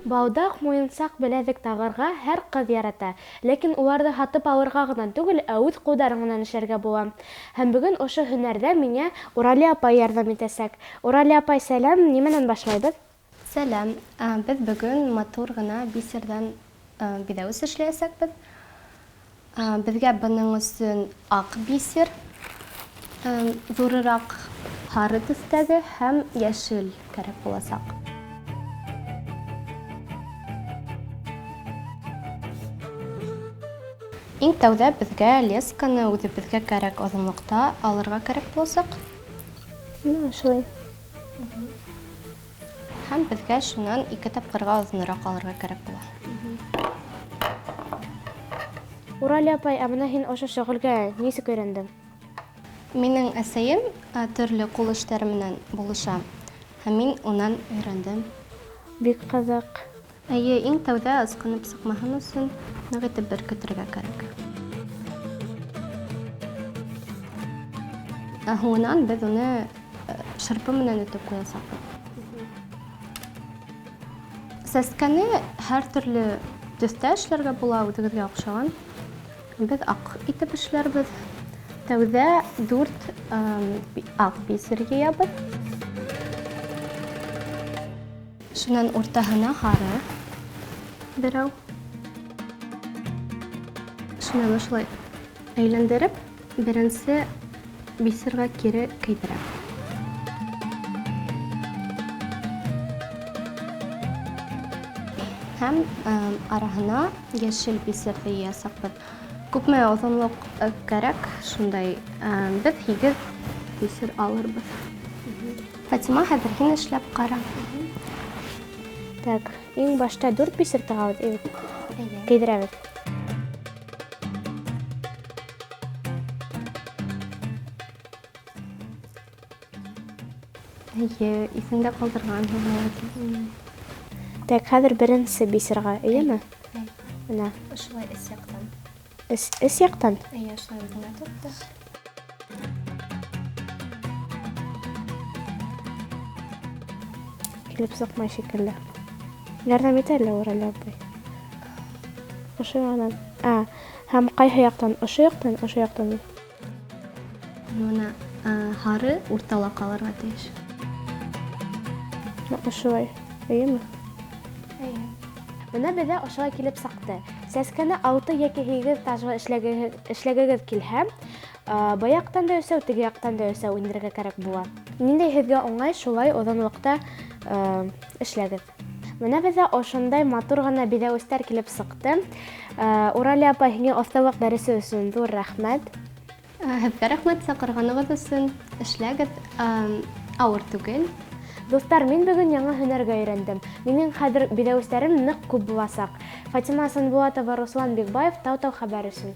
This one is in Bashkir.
Балдаҡ, муйынсаҡ, беләҙек тағырға һәр ҡыҙ ярата. Ләкин уларҙы һатып алырға ғына түгел, ә үҙ ҡулдарың менән эшләргә була. Һәм бөгөн ошо һөнәрҙә миңә Уралия апай ярҙам итәсәк. Уралия апай, сәләм, нимәнән башлайбыҙ? Сәләм. Беҙ бөгөн матур ғына бисерҙән биҙәүес эшләйәсәкбеҙ. Беҙгә бының өсөн аҡ бисер, ҙурыраҡ һары төҫтәге һәм йәшел кәрәк буласаҡ. Иң тәүҙә беҙгә лесканы үҙебеҙгә кәрәк оҙонлоҡта алырға кәрәк буласаҡ. Менә шулай. Һәм беҙгә шунан ике тапҡырға оҙонораҡ алырға кәрәк була. Уралия апай, ә бына һин ошо шөғөлгә нисек өйрәндең? Минең әсәйем төрлө ҡул эштәре менән булыша, һәм мин унан өйрәндем. Бик ҡыҙыҡ. Әйе, иң тәүҙә ысҡынып сыҡмаһын өсөн ныҡ итеп беркетергә кәрәк. Ә һуңынан беҙ уны шырпы менән өтөп ҡуясаҡбыҙ. Сәскәне һәр төрлө төҫтә эшләргә була, үҙегеҙгә оҡшаған. Беҙ аҡ итеп эшләрбеҙ. Тәүҙә дүрт аҡ бисер йыябыҙ. Шунан уртаһына һары берәү. Шунан ошолай әйләндереп, беренсе бисерға кире кейҙерәм. Һәм араһына йәшел бисерҙе йыясаҡбыҙ. Күпме оҙонлоҡ кәрәк, шундай беҙ 8 бисер алырбыҙ. Фатима, хәҙер һин эшләп ҡара. Так, иң башта 4 бисер тығабыҙ, кейҙерәбеҙ. Эйе, иҫеңдә ҡалдырғанһың, молодец. Так, хәҙер беренсе бисерға, эйеме? Бына. Ошолай эс яҡтан. Эс яҡтан? Эйе, ошолай үҙеңә тотто. Килеп сыҡмай шикелле. Ярҙам итә әле Уралия апай? Ошо яғынан. Һәм ҡайһы яҡтан? Ошо яҡтан, ошо яҡтан. Бына һары уртала ҡалырға тейеш. Ошолай, эйеме? Эйе. Бына беҙҙә ошолай килеп сыҡты. Сәскәне 6 йәки 8 тажлы эшләгегеҙ килһә, был яҡтан да өсәү, теге яҡтан да өсәү индерергә кәрәк була. Ниндәй һеҙгә уңай, шулай оҙонлоҡта эшләгеҙ. Бына беҙҙә ошондай матур ғына биҙәүестәр килеп сыҡты. Уралия апай, һиңә оҫталыҡ дәресе өсөн ҙур рәхмәт. Һеҙгә рәхмәт саҡырғанығыҙ өсөн. Эшләгеҙ, ауыр түгел. Дуҫтар, мин бөгөн яңы һөнәргә өйрәндем. Минең хәҙер биҙәүестәрем ныҡ күп буласаҡ. Фатима Асанбулатова, Руслан Бикбаев, Тау-Тау хәбәр өсөн.